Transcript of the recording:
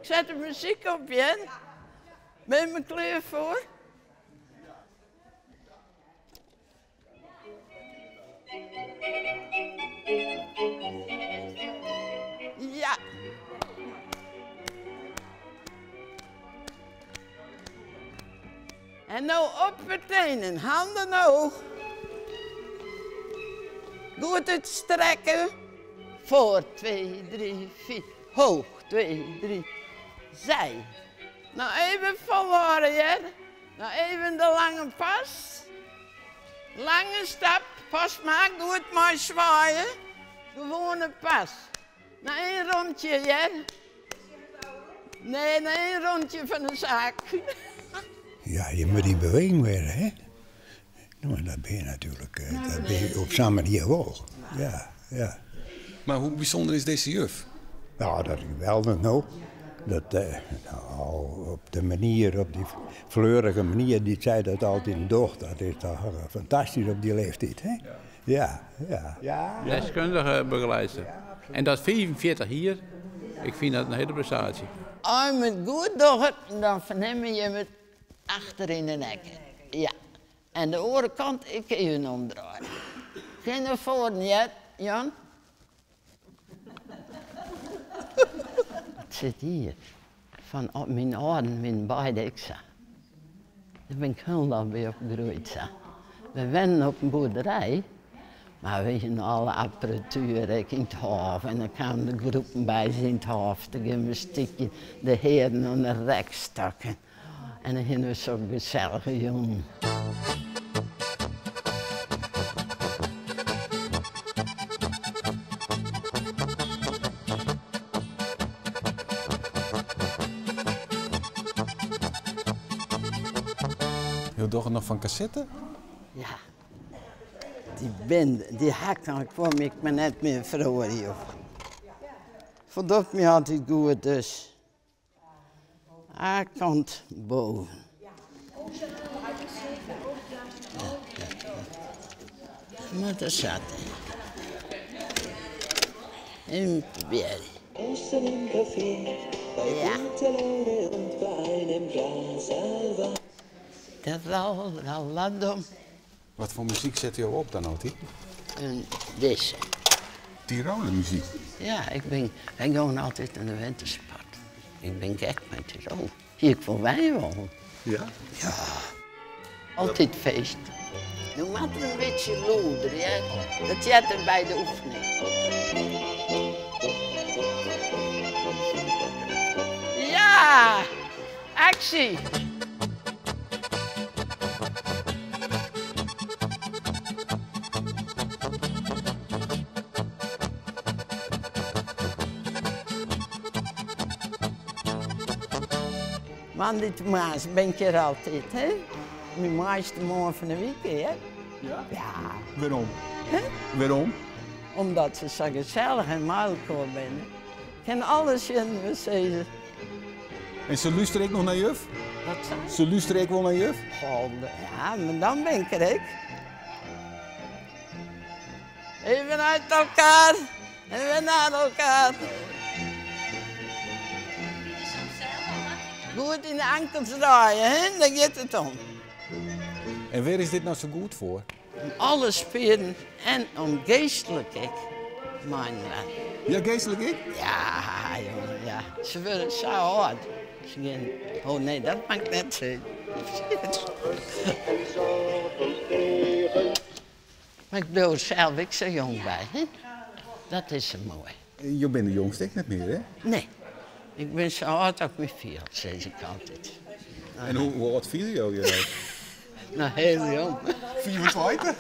Ik set de muzyk op, hear. Ben je klear foar? Ja. En no op de tenen, handen hoog. Goed útstrekke. Foar, 2, 3, 4. Hoog, 2, 3. Zij. No even folhâlde, hear. No even de lange pas. Lange stap, pas mar goed mei swaaien. Gewoane pas. No één rûntsje, hear. Nee, no één rûntsje fan de saak. Ja, je moatte yn beweging wêze, hè. No, en dat binne je natuerlik dat binne je op sa'n manier wol. Ja, ja. Mar hoe bysûnder is dizze juf? No, dat is geweldich no. Dat, no, op de manier, op dy fleurige manier dy't sy dat altyd docht, dat is toch fantastysk op dy leeftiid, hè? Ja, ja. Deskundige begeleidster. En dat 45 jier, ik fyn dat in hiele prestaasje. As je it goed dogge, dan fernimme je it achter yn de nekke. Ja. En de oare kant ek even omdraaie. Gean nei foaren, hear, Jan. It sit hjir. Fan myn âlden wienen beide ek sa. Dêr bin ik hielendal by opgroeid sa. We wennen op in boerderij, mar we hienen alle apparatuer ek yn it hôf en dan kamen de groepen by ús yn it hôf te gymnastykjen, de hearen oan de rekstokken. En dan hienen we sokke gesellige jûnen. Jo dogge noch fan kassette? Ja. Dy binde, dy hak dan kom ik mar net mear feroarje, joh. Foldocht my altyd goed dus. A kant boven. Mar dat zat. Even probearje. Ja. Tralaladom. Wat foar muzyk sette jo op dan altyd? Dizze. Tiroler muzyk? Ja, ik bin, wy gongen altyd nei de wintersport. Ik bin gek mei Tirol. Hie ik wol wenje wollen. Ja? Ja. Altyd feest. No moat er in bytsje lûder, hear. Dat heart der by de oefening. Ja! Aksje! Moandeitemoarns bin ik hjir altyd, hè? Myn moaiste moarn fan de wike, hear. Ja? Ja. Wêrom? Hè? Wêrom? Omdat se sa gesellich en mei elkoar binne. Kin alles tsjin me sizze. En se lústere ek noch nei juf? Wat sei Se lústere ek wol nei juf? Goh, ja, mar dan bin ik der ek. Even uit elkaar en weer naar elkaar. Goed yn de ankels draaie, hè? Dêr giet it om. En wêr is dit no sa goed foar? Om alle spieren en om geastlik ek, mei-inoar. Ja, geastlik ek? Ja, jonge, ja. Se wurde sa âld. Se gean, oh nee, dat moat ik net sizze. Mar ik bliuw der sels ek sa jong by, hè. Dat is sa moai. Jo binne de jongste ek net mear, hè? Nee. Ik bin sa âld as ik my fiel, sis ik altyd. En hoe âld fiele jo je dan? No, hiel jong. 25?